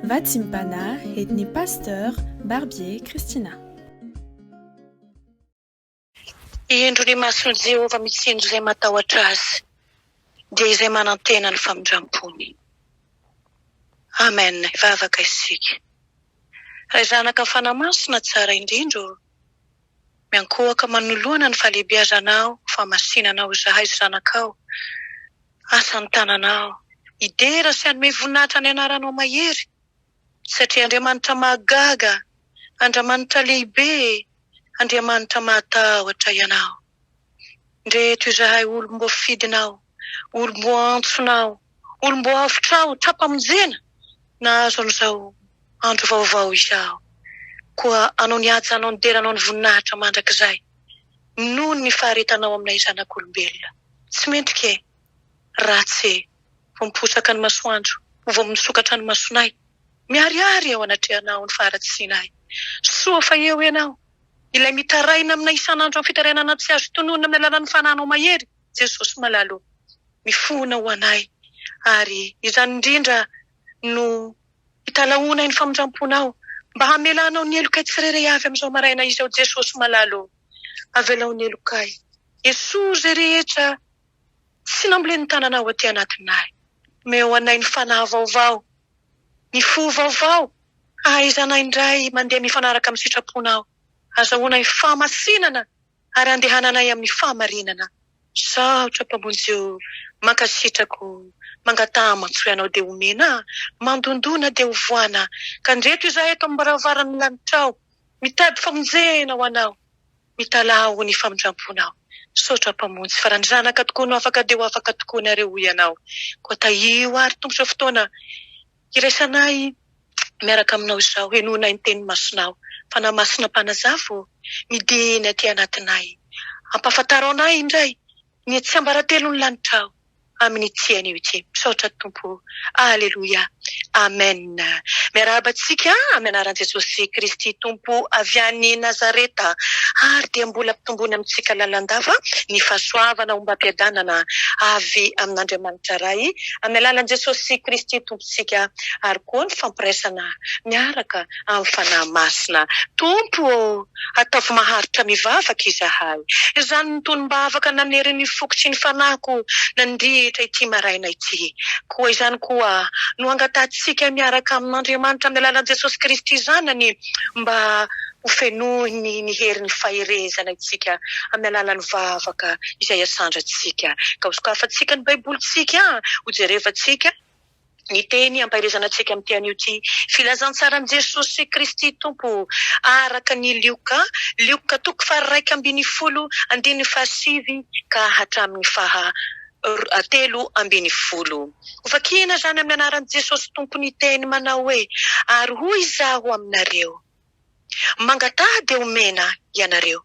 Vatsimpana entin'ny Pasteur Barbier Christina. Indro ny mason'i Jehovah mitsinjo izay matahotra azy, dia izay manantena ny famindram-pony. Amen. Hivavaka isika. Ray Zanaka Fanahy Masina tsara indrindra ô, miankohoka manoloana ny fahalehibiazanao, fahamasinanao izahay zanakao, asan'ny tananao, hidera sy hanome voninahitra ny anaranao mahery, satria Andriamanitra mahagaga, Andramanitra lehibe, Andriamanitra mahatahotra Ianao. Ndreto izahay olom-boafidinao, olom-boantsonao, olom-boavotrao, tra-pamonjena, nahazo an'izao andro vaovao izao. Koa anao ny haja, anao ny dera, anao ny voninahitra mandrakizay, noho ny faharetanao aminay zanak'olombelona. Tsy mendrika e! Ratsy e! Vao miposaka ny masoandro, vao misokatra ny masonay. Miharihary eo anatrehanao ny faharatsianay. Soa fa eo Ianao, Ilay mitaraina aminay isan'andro amin'ny fitarainana tsy azo tononina amin'ny alalan'ny Fanahinao mahery, Jesosy malala ô. Mifona ho anay, ary izany indrindra no italahoanay ny famindram-ponao, mba hamelanao ny helokay tsirairay avy amin'izao maraina izao, Jesosy malala ô. Avelao ny helokay. Esory izay rehetra tsy nambolen'ny tananao aty anatinay. Omeo anay ny fanahy vaovao, ny fo vaovao, hahaizanay indray mandeha mifanaraka amin'ny sitraponao, hazahoanay fahamasinana ary handehananay amin'ny fahamarinana. Misaotra Mpamonjy ô, mankasitraka ô, mangataha aman-tsoa Ianao dia homena, mandondona dia hovohana, ka ndreto izahay eto am-baravaran'ny lanitrao, mitady famonjena ho Anao. Mitalaho ny famindramponao. Misaotra Mpamonjy fa raha ny zanaka tokoa no afaka dia ho afaka tokoa nareo hoy Ianao. Koa tahio ary Tompo izao fotoana iraisanay miaraka aminao izao henoinay ny teny masinao. Fanahy Masina Mpanazava ô, midina aty anatinay. Ampahafantaro anay indray ny tsiambaratelon'ny lanitrao. Amin'ity anio ity. Misaotra Tompo o. Aleloia. Amen. Miarahaba antsika amin'ny anaran'i Jesosy Kristy Tompo avy any Nazareta. Ary dia mbola ampitomboina amintsika lalandava ny fahasoavana ombam-piadanana avy amin'Andriamanitra Ray amin'ny alalan'i Jesosy Kristy Tompontsika ary koa ny fampiraisana miaraka amin'ny Fanahy Masina. Tompo ô, ataovy maharitra mivavaka izahay. Izany no tonom-bavaka nanery ny foko sy ny fanahiko nandritra ity maraina ity. Koa izany koa no angatahantsika miaraka amin'Andriamanitra amin'ny alalan'i Jesosy Kristy Zanany mba ho fenoiny ny herin'ny faherezana isika amin'ny alalan'ny vavaka izay asandratsika. Ka hosokafantsika ny Baibolintsika, hojerevantsika. Ny teny ampaherezana antsika amin'ity anio ity, Filazantsaran'i Jesosy Kristy Tompo araka ny Lioka, Lioka toko faha-11 andininy fahasivy ka hatramin'ny faha 13. Hovakiana izany amin'ny anaran'i Jesosy Tompo ny teny manao hoe, Ary hoy Izaho aminareo, Mangataha dia homena ianareo,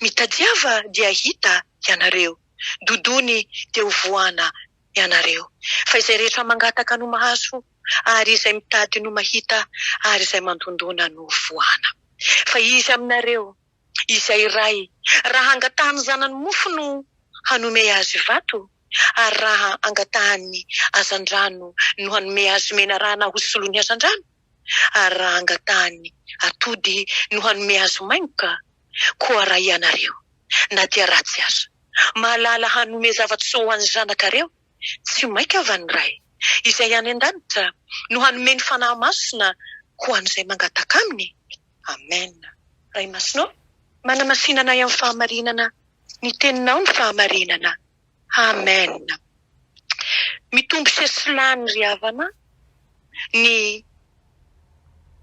mitadiava dia hita ianareo, dodony dia hovohana ianareo. Fa izay rehetra mangataka no mahazo, ary izay mitady no mahita, ary izay mandondona no vohana. Fa iza aminareo, izay ray, raha angatahan'ny zanany mofo no hanome azy vato? Ary raha angatahany hazandrano no hanome azy menarana ho solon'ny hazandrano? Ary raha angatahany atody no hanome azy maingoka? Koa raha ianareo, na dia ratsy aza, mahalala hanome zava-tsoa ho an'ny zanakareo, tsy mainka va ny Ray, izay any an-danitra, no hanome ny Fanahy Masina ho an'izay mangataka Aminy? Amen. Ray Masina ô, manamasina anay amin'ny fahamarinana, ny Teninao no fahamarinana. Amen. Mitombo sesilany ry havana ny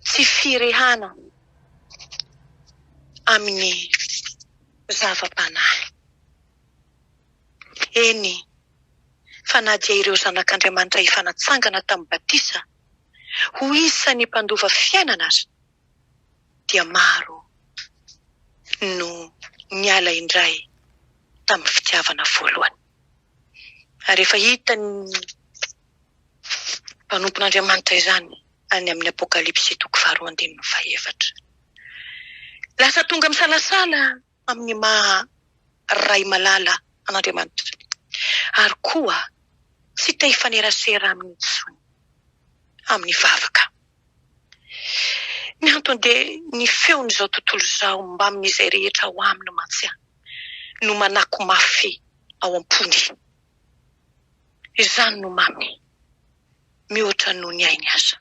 tsy firehana amin'ny zava-panahy. Eny, fa na dia ireo zanak'Andriamanitra efa natsangana tamin'ny batisa ho isan'ny mpandova fiainana aza, dia maro no niala indray tamin'ny fitiavana voalohany. Ary efa hitan'ny mpanompon'Andriamanitra izany any amin'ny Apokalypsy toko faharoa andininy fahefatra. Lasa tonga misalasala amin'ny maha Ray malala an'Andriamanitra, ary koa tsy te hifanerasera aminy intsony amin'ny vavaka. antony dia ny feon'izao tontolo izao mbamin'izay rehetra ao aminy mantsy no manako mafy ao am-pony. Izany no maminy mihoatra noho ny ainy aza.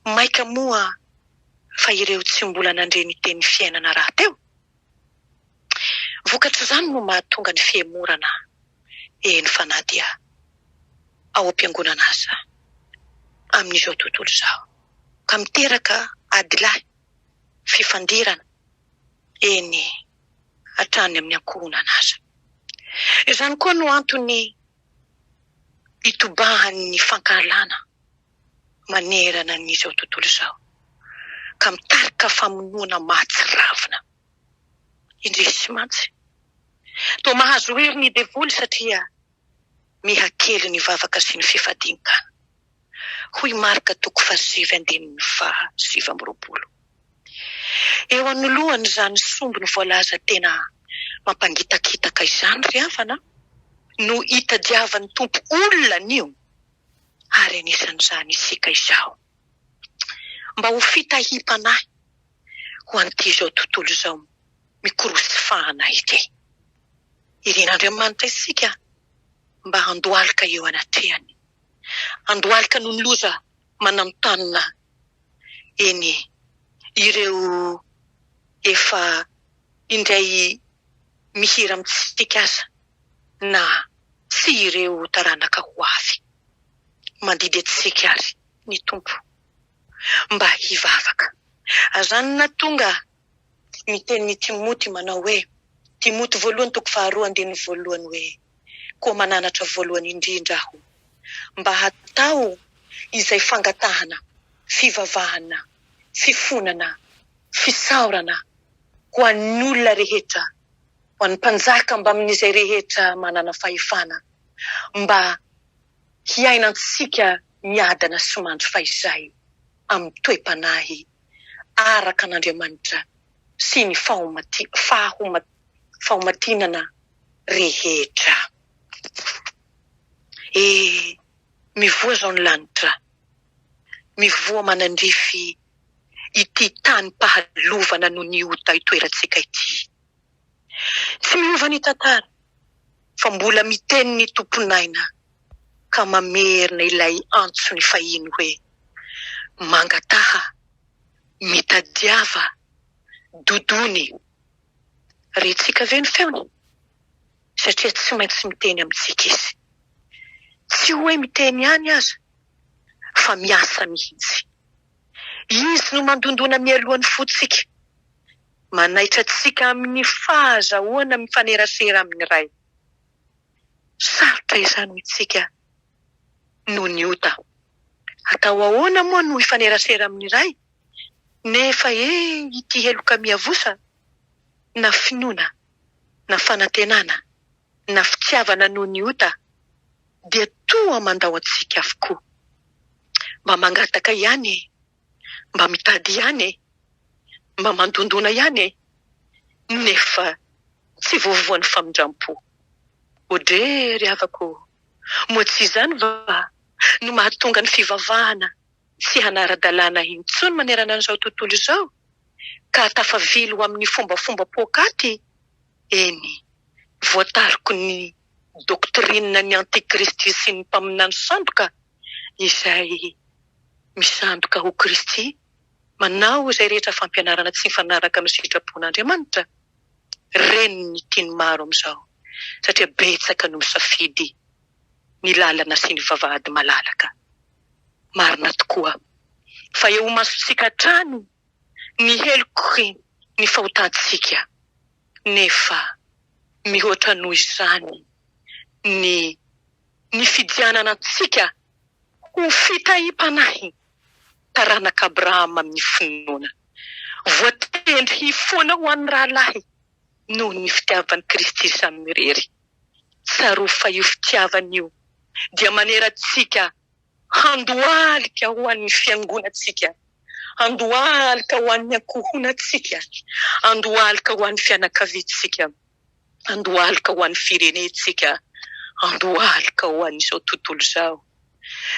Mainka moa fa ireo tsy mbola nandre ny tenin'ny fiainana rahateo. Vokatr'izany no mahatonga ny fihemorana, eny fa na dia ao am-piangonana aza, amin'izao tontolo izao, ka miteraka adilahy, fifandirana, eny hatrany amin'ny ankohonana aza. Izany koa no antony itobahan'ny fankahalana manerana an'izao tontolo izao, ka mitarika famonoana mahatsiravina. Indrisy mantsy, toa mahazo hery ny devoly satria mihakely ny vavaka sy ny fifadian-kanina, hoy Marka toko fahasivy andininy faha 29. Eo anoloan'izany sombiny voalaza tena mampangitakitaka izany ry havana no itadiavan'ny Tompo olona anio, ary anisan'izany isika izao, mba ho fitahiam-panahy ho an'ity izao tontolo izao mikorosy fahana ity. Irin'Andriamanitra isika mba handohalika eo anatrehany, handohalika noho ny loza mananontanona eny ireo efa indray mihira amintsika aza na tsy ireo taranaka ho avy. Mandidy antsika ary ny Tompo mba hivavaka. Azany nahatonga ny tenin'i Timoty manao hoe, Timoty voalohany toko faharoa andininy voalohany hoe, Koa mananatra voalohany indrindra aho mba hatao izay fangatahana, fivavahana, fifonana, fisaorana ho an'ny olona rehetra, ho an'ny mpanjaka mbamin'izay rehetra manana fahefana, mba hiainantsika miadana sy mandry fahizay amin'ny toe-panahy araka an'Andriamanitra sy ny fahomatinana rehetra. E, mivoha izao ny lanitra, mivoha manandrify ity tanim-pahalovana noho ny ota itoerantsika ity. Tsy miova ny tantara fa mbola miteny ny tompon'aina ka mamerina ilay antsony fahiny hoe, Mangataha, mitadiava, dodony. Rentsika ve ny feony? Satria tsy maintsy miteny amintsika izy. Tsy hoe miteny ihany aza fa miasa mihitsy. Izy no mandondona mialoha ny fontsika. Manaitra antsika amin'ny fahazahoana mifanerasera amin'ny Ray. Sarotra izany ho antsika noho ny ota. Atao ahoana moa no hifanerasera amin'ny Ray nefa e ity heloka miavosa na finoana na fanantenana na fitiavana noho ny ota dia toa mandao antsika avokoa. Mba mangataka ihany e! Mba mitady ihany e! Mba mandondona ihany e! Nefa tsy voavoan'ny famindram-po. Odre ry havako ô! Moa tsy izany va no mahatonga ny fivavahana tsy hanara-dalàna intsony manerana an'izao tontolo izao ka tafavily ho amin'ny fombafomba poakaty? Eny, voatariky ny doctrine ny antikristy sy ny mpaminany sandoka izay misandoka ho Kristy, manao izay rehetra fampianarana tsy mifanaraka amin'ny sitrapon'Andriamanitra. Reny ny tian'ny maro amin'izao satria betsaka no misafidy ny lalana sy ny vavahady malalaka. Marina tokoa fa eo imasontsika hatrany ny heloky ny fahotantsika, nefa mihoatra noho izany ny nifidianana antsika ho fitahiam-panahy taranak'i Abrahama amin'ny finoana. Voatendry hifona ho an'ny rahalahy noho ny fitiavan'i Kristy samirery. Tsarovy fa io fitiavana io dia manery antsika handohalika ho an'ny fiangonantsika, handohalika ho an'ny ankohonantsika, handohalika ho an'ny fianakaviantsika, handohalika ho an'ny firenentsika, handohalika ho an'izao tontolo izao.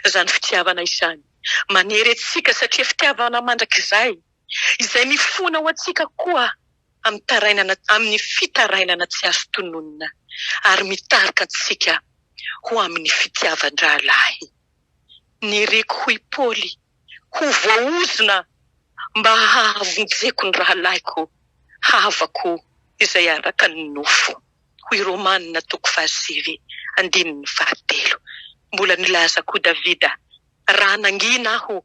Izany fitiavana izany manery antsika satria fitiavana mandrakizay. Izay mifona ho antsika koa amin'ny tarainana amin'ny fitarainana tsy azo tononina ary mitarika antsika ho amin'ny fitiavan-drahalahy. Niriko hoy Paoly ho voaozona mba hahavonjeko ny rahalahiko havako izay araka ny nofo. Hoy Romana toko fahasivy andininy fahatelo. Mbola nilaza koa Davida, Raha nangina aho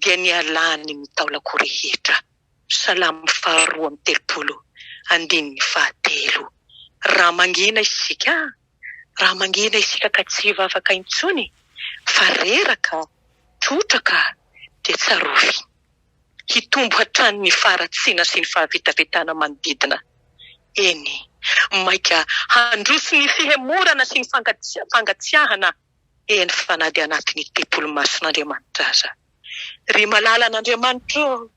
dia nialany ny taolako rehetra. Salamo faharoa amby telopolo andininy fahatelo. Raha mangina isika, raha mangina isika ka tsy hivavaka intsony fa reraka, trotraka dia tsarovy. Hitombo hatrany ny faharatsiana sy ny fahavetavetana manodidina. Eny, maika handroso ny fihemorana sy ny fangatsiahana, eny fa na dia anatin'ny tempoly masin'Andriamanitra aza. Ry malalan'Andriamanitra ô,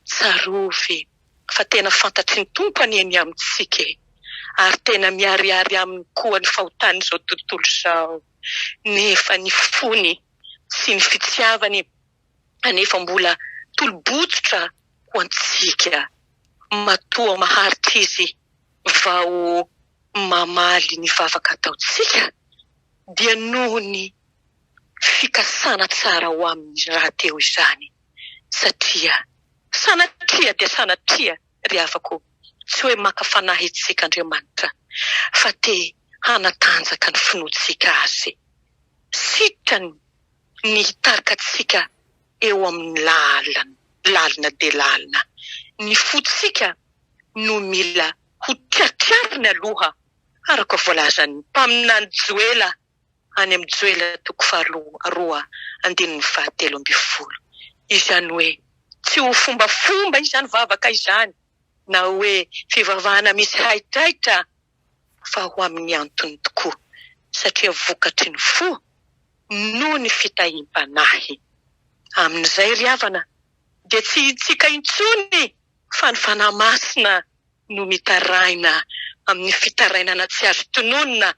tsarovy fa tena fantatry ny Tompo anie ny amintsika e! Ary tena miharihary aminy koa ny fahotan'izao tontolo izao. Nefa ny fony sy ny fitiavany anefa mbola tolo-bototra ho antsika. Matoa maharitra Izy vao mamaly ny vavaka ataontsika dia noho ny fikasana tsara ho aminy rahateo izany satria sanatria dia sanatria ry havako tsy hoe maka fanahy antsika Andriamanitra fa te hanatanjaka ny finoantsika Azy. Sitrany ny hitarika antsika eo amin'ny lalana lalina dia lalina. Ny fontsika no mila ho tratrariny aloha araka voalazan'ny mpaminany Joela any amin'ny Joela toko faharoa andininy fahatelo ambin'ny folo. Izany hoe tsy ho fombafomba izany vavaka izany na hoe fivavahana misy haitraitra fa ho amin'ny antony tokoa satria vokatry ny fo noho ny fitahiam-panahy. Amin'izay ry havana dia tsy itsika intsony fa ny Fanahy Masina no mitaraina amin'ny fitarainana tsy azo tononina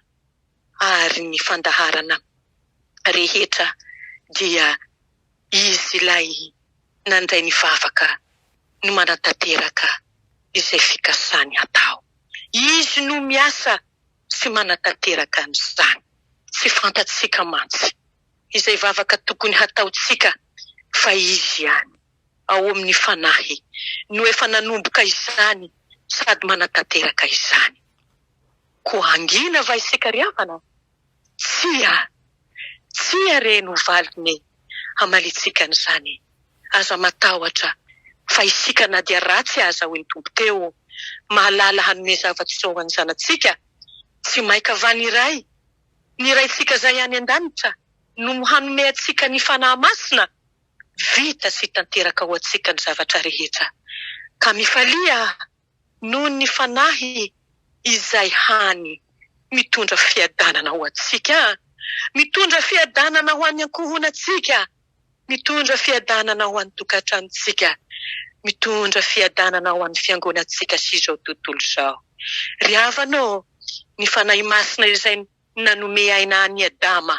ary ny fandaharana rehetra dia Izy ilay nandray ny vavaka no manatanteraka izay fikasany hatao. Izy no miasa sy manatanteraka an'izany. Tsy fantatsika mantsy izay vavaka tokony hataontsika fa Izy ihany, ao amin'ny Fanahy, no efa nanomboka izany sady manatanteraka izany. Koa hangina va isika ry havana? Tsia! Tsia re no valiny hamaliantsika an'izany. Aza matahotra fa isika na dia ratsy aza, hoy ny Tompo teo, mahalala hanome zava-tsoa ho an'ny zanatsika. Tsy maika va ny Ray, ny Raintsika izay any an-danitra, no hanome antsika ny Fanahy Masina? Vita sy tanteraka ho antsika ny zavatra rehetra. Ka mifalia noho ny Fanahy izay hany mitondra fiadanana ho antsika, mitondra fiadanana ho an'ny ankohonantsika, mitondra fiadanana ho an'ny tokantranontsika, mitondra fiadanana ho an'ny fiangonantsika sy izao tontolo izao. Ry havana ô, ny Fanahy Masina izay nanome aina an'i Adama,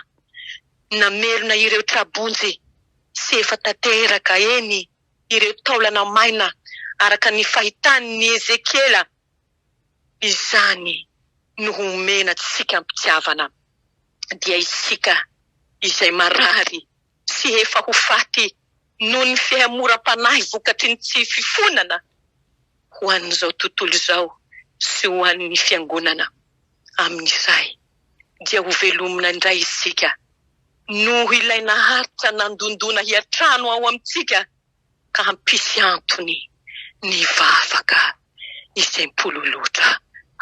namelona ireo tra-bonjy sy efa tanteraka, eny, ireo taolana maina araka ny fahitan'i Ezekiela, izany no homena antsika am-pitiavana, dia isika izay marary sy efa ho faty noho ny fihamoram-panahy vokatry ny tsy fifonana ho an'izao tontolo izao sy ho an'ny fiangonana amin'izay dia ho velomina indray isika noho ilay naharitra nandondona hiantrano ao amintsika ka hampisy antony ny vavaka izay mipololotra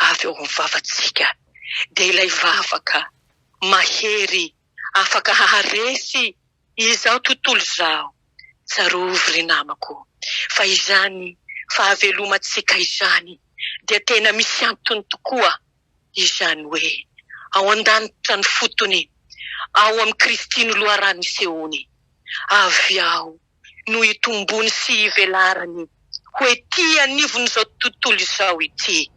avy ao amin'ny vavantsika dia ilay vavaka mahery afaka haharesy izao tontolo izao. Tsarovy ry namako fa izany fahavelomantsika izany dia tena misy antony tokoa, izany hoe ao an-danitra ny fotony, ao amin'i Kristy no loharano isehoany, avy ao no itombony sy ivelarany ho ety anivon'izao tontolo izao ity.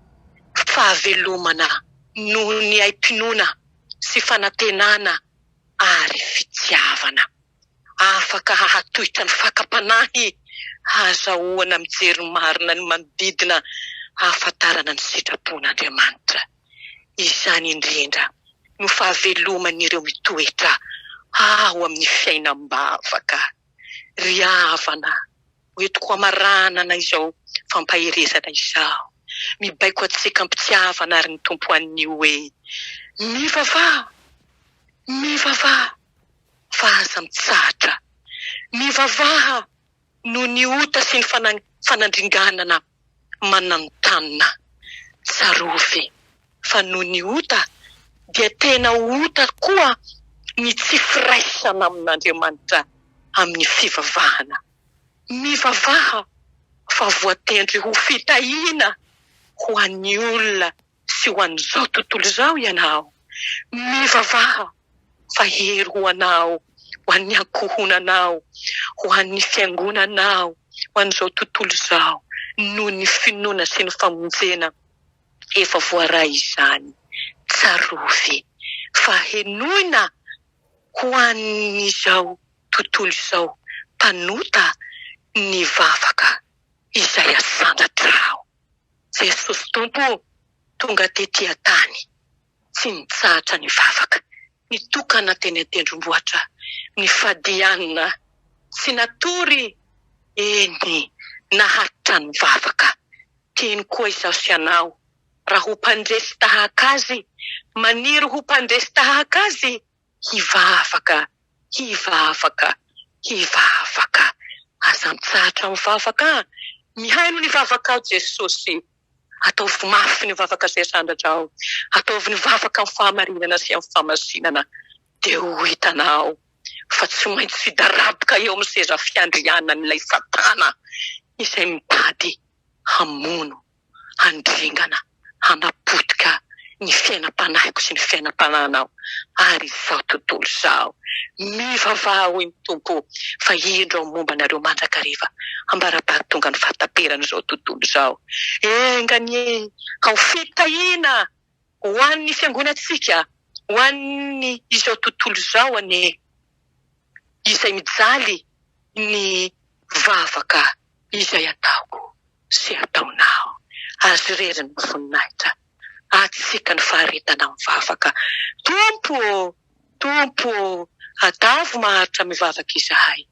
Fahavelomana noho ny aim-pinoana sy fanantenana ary fitiavana. Afaka hahatohitra ny fakam-panahy. Ahazahoana mijery marina ny manodidina hahafantarana ny sitrapon'Andriamanitra. Izany indrindra no fahaveloman'ireo mitoetra ao amin'ny fiainam-bavaka. Ry havana, hoentiko hamaranana izao fampaherezana izao. Mibaiko antsika am-pitiavana àry ny Tompo anio hoe, Mivavaha! Mivavaha! Fa aza mitsahatra. Mivavaha noho ny ota sy ny fanandringanana mananontanona. Tsarovy fa noho ny ota dia tena ota koa ny tsy firaisana amin'Andriamanitra amin'ny fivavahana. Mivavaha fa voatendry ho fitahiana ho an'ny olona sy ho an'izao tontolo izao ianao. Mivavaha fa hery ho anao, ho an'ny ankohonanao, ho an'ny fiangonanao, ho an'izao tontolo izao noho ny finoana sy ny famonjena efa voaray izany. Tsarovy fa henoina ho an'izao tontolo izao mpanota ny vavaka izay asandratrao. Jesosy Tompo o, tonga tety an-tany, tsy nitsahatra nivavaka, nitokana teny an-tendrombohitra, nifady hanina, tsy natory, eny, naharitra nivavaka. Tiany koa izaho sy ianao, raha ho mpandresy tahaka Azy, maniry ho mpandresy tahaka Azy, Hivavaka, hivavaka, hivavaka. Aza mitsahatra mivavaka an! Mihaino ny vavakao Jesosy. Ataovy mafy ny vavaka izay asandratrao. Ataovy ny vavaka amin'ny fahamarinana sy amin'ny fahamasinana. Dia ho hitanao fa tsy maintsy hidaraboka eo amin'ny seza fiandrianan'ilay Satana izay mitady hamono handringana, hanapotika ny fiainam-panahiko sy ny fiainam-panahinao ary izao tontolo izao. Mivavaha, hoy ny Tompo, fa indro aho momba anareo mandrakariva, ambara-pahatonga ny fahataperan'izao tontolo izao. Enga anie ka ho fitahiana ho an'ny fiangonantsika, ho an'ny izao tontolo izao anie izay mijaly ny vavaka izay ataoko sy ataonao. Azy irery ny voninahitra. Antsika ny faharetana mivavaka. Tompo ô! Tompo ô! Atavo maharitra mivavaka izahay.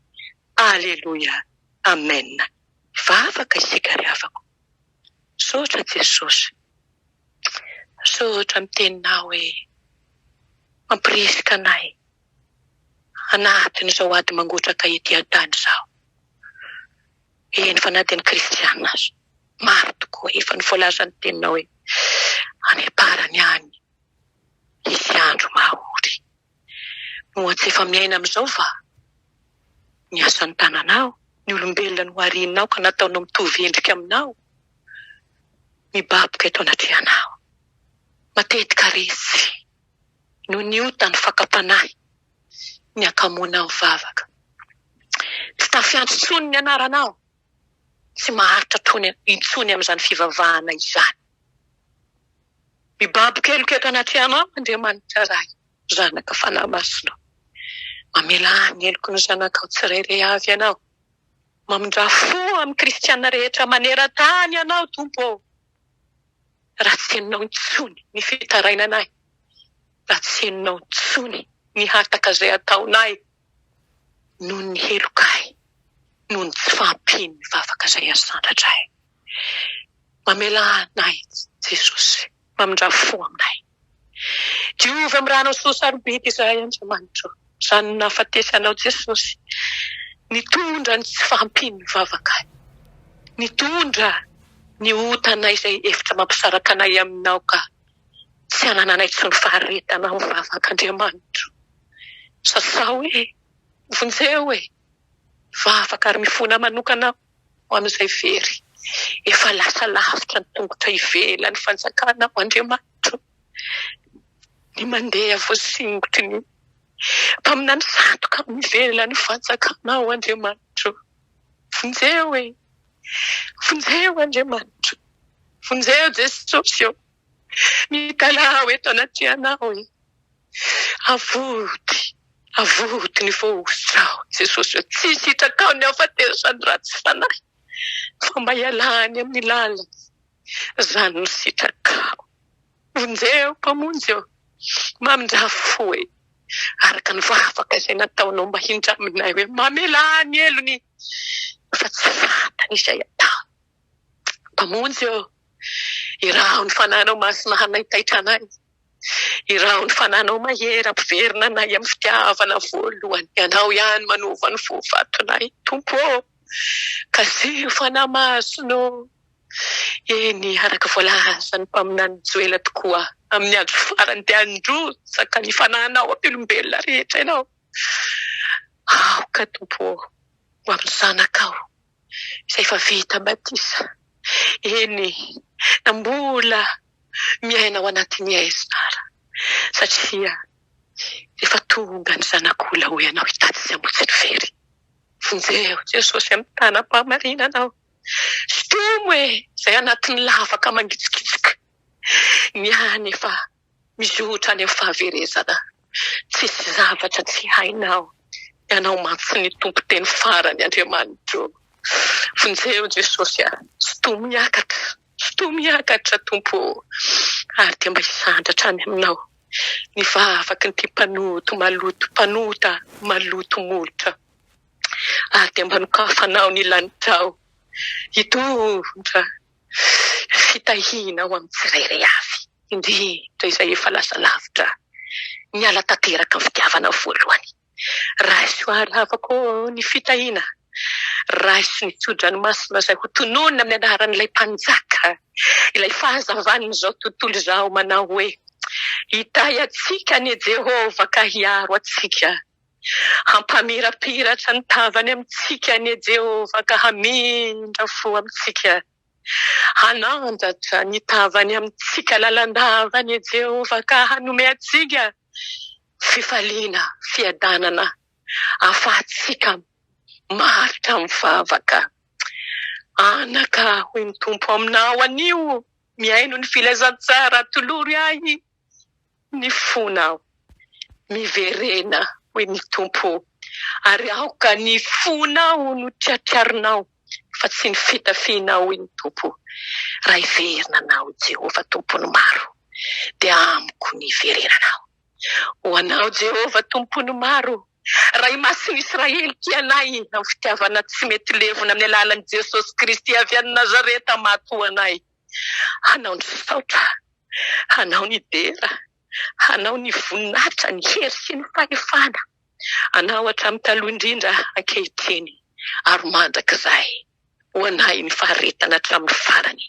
Aleloia! Amen! Hivavaka isika ry havako. Misaotra Jesosy. Misaotra amin'ny teninao hoe mampirisika anay anatin'izao ady mangotraka ety an-tany izao. Eny fa na dia ny kristiana aza. Maro tokoa, efa ny voalazan'ny teninao hoe any am-parany any hisy andro mahory. Moa tsy efa miaina amin'izao va ny asan'ny tananao, ny olombelona noharianao ka nataonao mitovy endrika aminao, mibaboka eto anatrehanao. Matetika resy noho ny ota ny fakam-panahy, ny hakamoana mivavaka. Tsy tafiantso intsony ny anaranao, tsy maharitra tony intsony amin'izany fivavahana izany. Mibabokeloka eto anatrehanao Andriamanitra Ray, Zanaka Fanahy Masina. Mamelà ny heloky ny zanakao tsirairay avy Ianao. Mamindrà fo amin'ny kristiana rehetra maneran-tany Ianao Tompo ô. Raha tsy henonao intsony ny fitarainanay, raha tsy henonao intsony ny hataka izay ataonay noho ny helokay, noho ny tsy fahampian'ny vavaka izay asandratray. Mamelà anay Jesosy, mamindrà fo aminay. Diovy amin'ny ranao soa sarobidy izahay Andriamanitro. Izany no nahafatesanao Jesosy. Nitondra ny tsy fahampian'ny vavakay. Nitondra ny otanay izay efitra mampisaraka anay aminao ka tsy anananay intsony faharetana amin'ny vavaka Andriamanitro. Sasao e! Vonjeo e! Vavaka ary mifona manokana ho amin'izay very. Efa lasa lavitra ny tongotra ivelan'ny fanjakanao Andriamanitro. Ny mandeha voasingotry ny mpaminany sandoka amin'ny ivelan'ny fanjakanao Andriamanitro. Vonjeo e! Vonjeo Andriamanitro. Vonjeo Jesosy ô! Mitalaho eto anatrehanao e! Avoty. Avoty ny voahosotrao, Jesosy ô. Tsy sitrakao ny hahafatesan'ny ratsy fanahy, fa mba hialany amin'ny lalany. Izany no sitrakao. Vonjeo, Mpamonjy ô. Mamindrà fo e. Araka ny vavaka izay nataonao mba hindraminay hoe mamelà ny helony, fa tsy fantany izay ataony. Mpamonjy ô, iraho ny Fanahinao Masina hanaitaitra anay. Iraho ny Fanahinao mahery hampiverina anay amin'ny fitiavana voalohany. Ianao ihany manova ny fo vatonay, Tompo ô. Kasiho Fanahy Masina ô. Eny, araka voalazan'ny mpaminany Joela tokoa, amin'ny andro farany dia handrotsaka ny Fanahinao amin'ny olombelona rehetra Ianao. Aoka, Tompo ô, ho amin'ny zanakao izay efa vita batisa, eny, na mbola miaina ao anatin'ny aizina ara, satria efa tonga ny Zanak'olona hoy Ianao hitady sy hamonjy ny very. Vonjeo Jesosy amin'ny tanam-pahamarinanao. Sintomo e, izay anatin'ny lavaka mangitsokitsoka, ny any efa mizotra any amin'ny fahaverezana. Tsisy zavatra tsy hainao. Ianao mantsy ny Tompo teny farany Andriamanitro. Vonjeo Jesosy a. Sintomo hiakatra. Sintomo hiakatra Tompo ô. Ary dia mba hisandratra any aminao ny vavaky ny mpanoto maloto mpanota maloto molotra. Ary dia mba nokafanao ny lanitrao hitondra fitahiana ho amin'ny tsirairay avy, indrindra izay efa lasa lavitra niala tanteraka ny fitiavana voalohany. Raiso ary havako ô ny fitahiana, raiso ny tso-dranomasina izay ho tononina amin'ny anaran'ilay Mpanjaka, ilay fahazavan'izao tontolo izao manao hoe, Hitahy antsika anie Jehovah ka hiaro antsika. Hampamirapiratra ny tavany amintsika anie Jehovah ka hamindra fo amintsika. Hanandratra ny tavany amintsika lalandava anie Jehovah ka hanome antsika fifaliana, fiadanana, ahafahantsika maharitra mivavaka. Anaka, hoy ny Tompo aminao anio, mihaino ny filazantsara, atolory ahy ny fonao. Miverena, hoy ny Tompo, ary aoka ny fonao no triatriarinao, fa tsy ny fitafianao, hoy ny Tompo. Raha hiverina anao i Jehovah Tompon'ny maro, dia amiko ny hiverenanao. Ho anao, Jehovah Tompon'ny maro, Ray Masin'i Israely, tia anay amin'ny fitiavana tsy mety levona amin'ny alalan'i Jesosy Kristy avy any Nazareta maty ho anay. Hanao ny saotra, hanao ny dera, hanao ny voninahitra, ny hery sy ny fahefana anao hatramin'ny taloha indrindra ankehitriny ary mandrakizay. Ho anay ny faharetana hatramin'ny farany,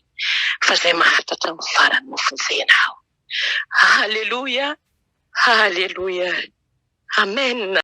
fa izay maharitra hatramin'ny farany no vonjenao. Haleloia, haleloia, amen.